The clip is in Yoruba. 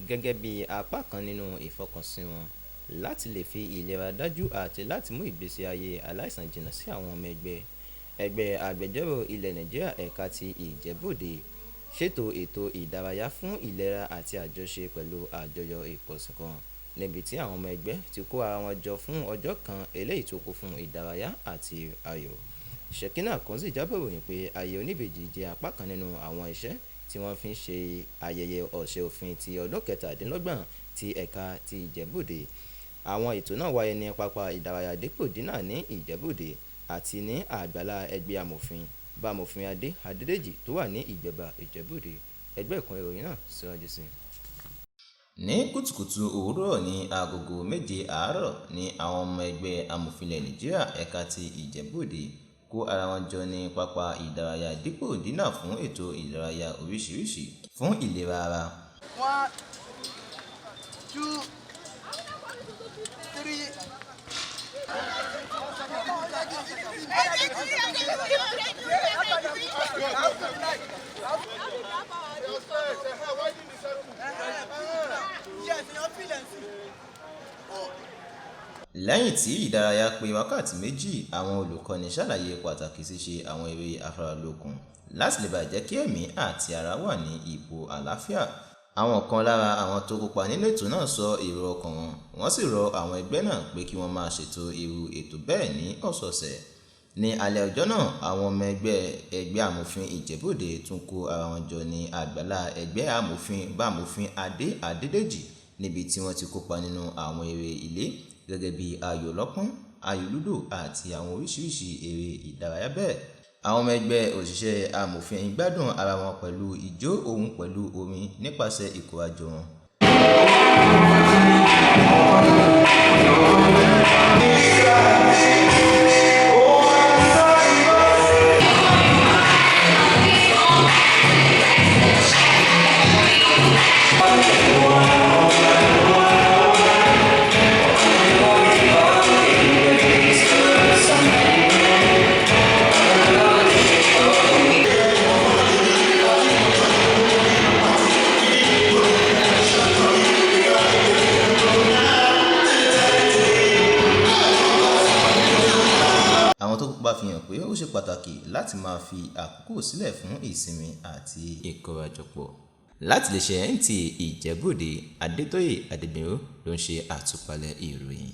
Gẹ́gẹ́ bí apá kan nínú ìfọkànsìn wọn láti lè fi ìlera dájú àti láti mú ìgbésí ayé aláìsàn jìnnà sí àwọn ọmọ ẹgbẹ́, Ẹgbẹ́ Agbẹjọ́rò ilẹ̀ Nàìjíríà Ẹ̀ka ti Ìjẹ̀bú Òde ṣètò ètò ìdárayá fún ìlera àti àjọṣe pẹ̀lú àjọyọ̀ ìpọ̀sí kan níbi tí àwọn ọmọ ẹgbẹ́ ti kó ara wọn jọ fún ọjọ́ kan eléyìí tó kún fún ìdárayá àti ayọ̀. Shekinah Akanzi jábọ̀ ìròyìn pé ayẹyẹ oníbejì jẹ́ apá kan nínú àwọn iṣẹ́ tí wọ́n fi ń ṣe ayẹyẹ Ọ̀sẹ̀ Òfin ti ọdún 27 ti Ẹ̀ka ti Ìjẹ̀bú Òde. Àwọn ètò náà wáyé ní Pápá Ìdárayá Dípò Dínà ní Ìjẹ̀bú Òde àti ní Àgbàlá Ẹgbẹ́ Amòfin Bámòfin Adé Adédèjì tó wà ní Ìgbẹ́ba, Ìjẹ̀bú Òde. Ẹ gbọ́ ẹ̀kún ìròyìn náà síwájú sí i. Ní kùtùkùtù òwúrọ̀ ní agogo 7 àárọ̀ ni àwọn ọmọ ẹgbẹ́ Amòfin ilẹ̀ Nàìjíríà Ẹ̀ka ti Ìjẹ̀bú Òde kó ara wọn jọ ní Pápá Ìdárayá Dípò Dínà fún ètò ìdárayá oríṣiríṣi fún ìlera ara. 1, 2, 3. Lẹ́yìn tí ìdárayá pé wákàtí méjì, àwọn olùkọ́ni ṣàlàyé pàtàkì ṣíṣe àwọn eré afáralókun láti lè bá jẹ́ kí ẹ̀mí àti ara wà ní ipò àlàáfíà. Àwọn kan lára àwọn tó kópa nínú ètò náà sọ èrò ọkàn wọn, wọ́n sì rọ àwọn ẹgbẹ́ náà pé kí wọ́n máa ṣètò irú ètò bẹ́ẹ̀ ní ọ̀sọ̀ọ̀sẹ̀. Ní alẹ́ ọjọ́ náà, àwọn ọmọ ẹgbẹ́ Ẹgbẹ́ Amòfin Ìjẹ̀bú Òde tún kó ara wọn jọ ní Àgbàlá Ẹgbẹ́ Amòfin Bámòfin Adé Adédèjì níbi tí wọ́n ti kópa nínú àwọn eré ilé gẹ́gẹ́ bí ayò ọlọ́pọ́n, ayò lúdò àti àwọn oríṣiríṣi eré ìdárayá bẹ́ẹ̀. Àwọn ọmọ ẹgbẹ́ òṣìṣẹ́ amòfin gbádùn ara wọn pẹ̀lú ijó òun pẹ̀lú orin nípasẹ̀ ìkórajọ wọn. Àwọn tó kópa fi hàn pé ó ṣe pàtàkì láti máa fi àkókò sílẹ̀ fún ìsinmi àti ìkórajọpọ̀. Láti iléeṣẹ́ NTA Ìjẹ̀bú Òde, Adétóyè Adégbénró ló ń ṣe àtúpalẹ̀ ìròyìn.